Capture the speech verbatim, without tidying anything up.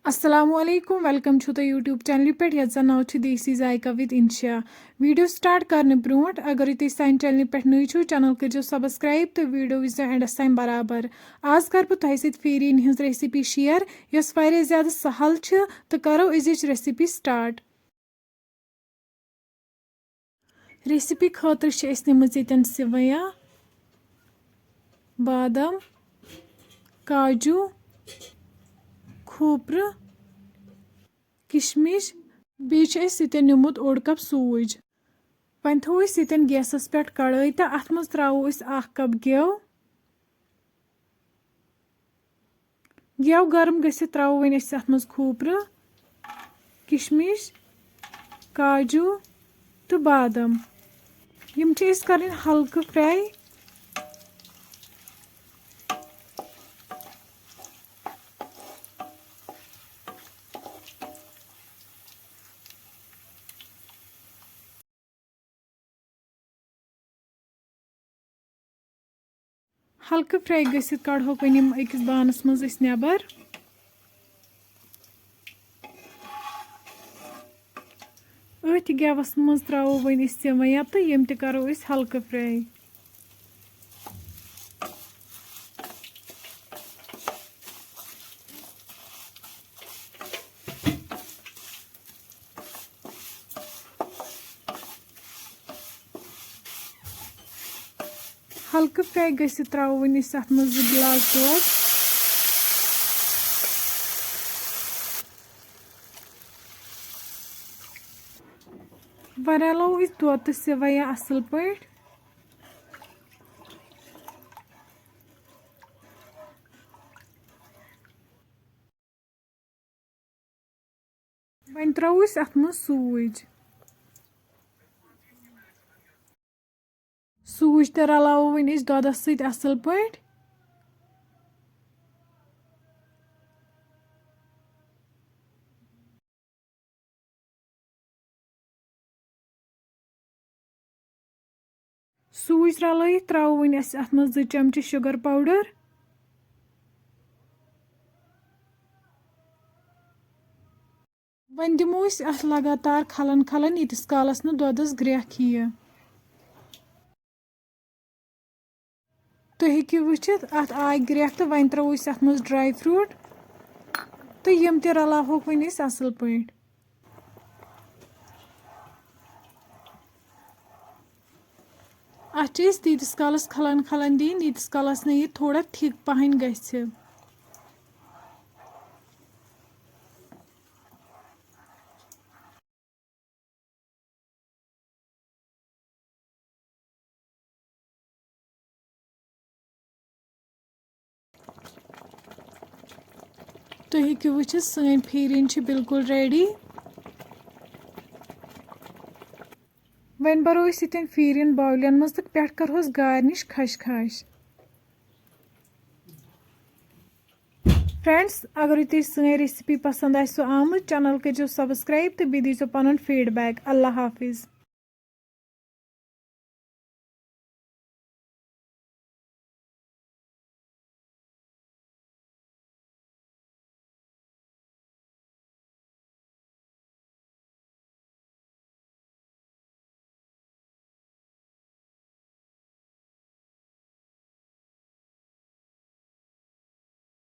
السلام علیکم، welcome چھُو تۄہہِ YouTube چینلہِ پٮ۪ٹھ یَتھ زَن ناو چھُ دیسی ذایقہ with انشا۔ ویڈیو سٹارٹ کرنہٕ برونٛٹھ اگر تُہۍ سانہِ چینلہِ پٮ۪ٹھ نٔوۍ چھِو، چینل کٔرزیو سبسکرائب تہٕ ویڈیو وٕچھزیو اینڈس تام برابر۔ آز کرٕ بہٕ تۄہہِ سۭتۍ فیرین ہٕنٛز ریسیپی شیئر، یۄس واریاہ زیادٕ سہل چھِ، تہٕ کرو أزِچ ریسیپی سٹارٹ۔ ریسیپی خٲطرٕ چھِ أسۍ نِمٕژ ییٚتٮ۪ن سِویا، بادام، کاجوٗ، کھوٗپرٕ، کِشمِش، بیٚیہِ چھُ اَسہِ ییٚتٮ۪ن نیوٗمُت اوٚڑ کپ سوٗجۍ۔ وۄنۍ تھاوو أسۍ ییٚتٮ۪ن گیسَس پٮ۪ٹھ کڑٲے تہٕ اَتھ منٛز ترٛاوو أسۍ اکھ کپ گٮ۪و۔ گٮ۪و گرم گٔژھِتھ ترٛاوو وۄنۍ أسۍ اَتھ منٛز کھوٗپرٕ، کِشمِش، کاجوٗ تہٕ بادام۔ یِم چھِ أسۍ کَرٕنۍ ہلکہٕ fry۔ ہلکہٕ fry گٔژھِتھ کڑہوکھ وۄنۍ یِم أکِس بانس منٛز أسۍ نٮ۪بر۔ أتھۍ گٮ۪وس منٛز ترٛاوو وۄنۍ أسۍ سِویا تہٕ یِم تہِ کرو أسۍ ہلکہٕ fry۔ ہلکہٕ fry گٔژھِتھ ترٛاوو وۄنۍ أسۍ اَتھ منٛز زٕ گِلاس دۄد۔ وۄنۍ رلاوو أسۍ دۄد تہٕ سِویا اَصٕل پٲٹھۍ۔ وۄنۍ ترٛاوو أسۍ اَتھ منٛز سوٗجۍ۔ سوٗجۍ تہِ رلاوو وۄنۍ أسۍ دۄدَس سۭتۍ اَصٕل پٲٹھۍ۔ سوٗجۍ رلٲیِتھ ترٛاوو وۄنۍ أسۍ اَتھ منٛز زٕ چمچہٕ sugar powder۔ وۄنۍ دِمو أسۍ اَتھ لگاتار کھلن کھلن، ییٖتِس کالس نہٕ دۄدس گرٛٮ۪کھ یِیہِ۔ تُہۍ ہیٚکِو وٕچھِتھ، اَتھ آے گرٛٮ۪کھ تہٕ وۄنۍ ترٛاوو أسۍ اَتھ منٛز dry fruit تہٕ یِم تہِ رلاوہوکھ وۄنۍ أسۍ اَصٕل پٲٹھۍ۔ اَتھ چھِ أسۍ تیٖتِس کالَس کھَلان کھَلان دِنۍ، ییٖتِس کالَس نہٕ یہِ تھوڑا تھِک پَہَن گژھِ۔ تُہۍ ہیٚکِو وٕچھِتھ، سٲنۍ پھیٖرِنۍ چھِ بِلکُل ready۔ وۄنۍ بَرو أسۍ ییٚتٮ۪ن پھیٖرِنۍ باولٮ۪ن منٛز تہٕ پٮ۪ٹھ کَرہوس garnish خَش خَش۔ Friends، اگرے تۄہہِ سٲنۍ recipe پسند آسہِ آمٕژ، channel کٔرزیو subscribe تہٕ بیٚیہِ دیٖزیو پنُن feedback۔ اللہ حافظ۔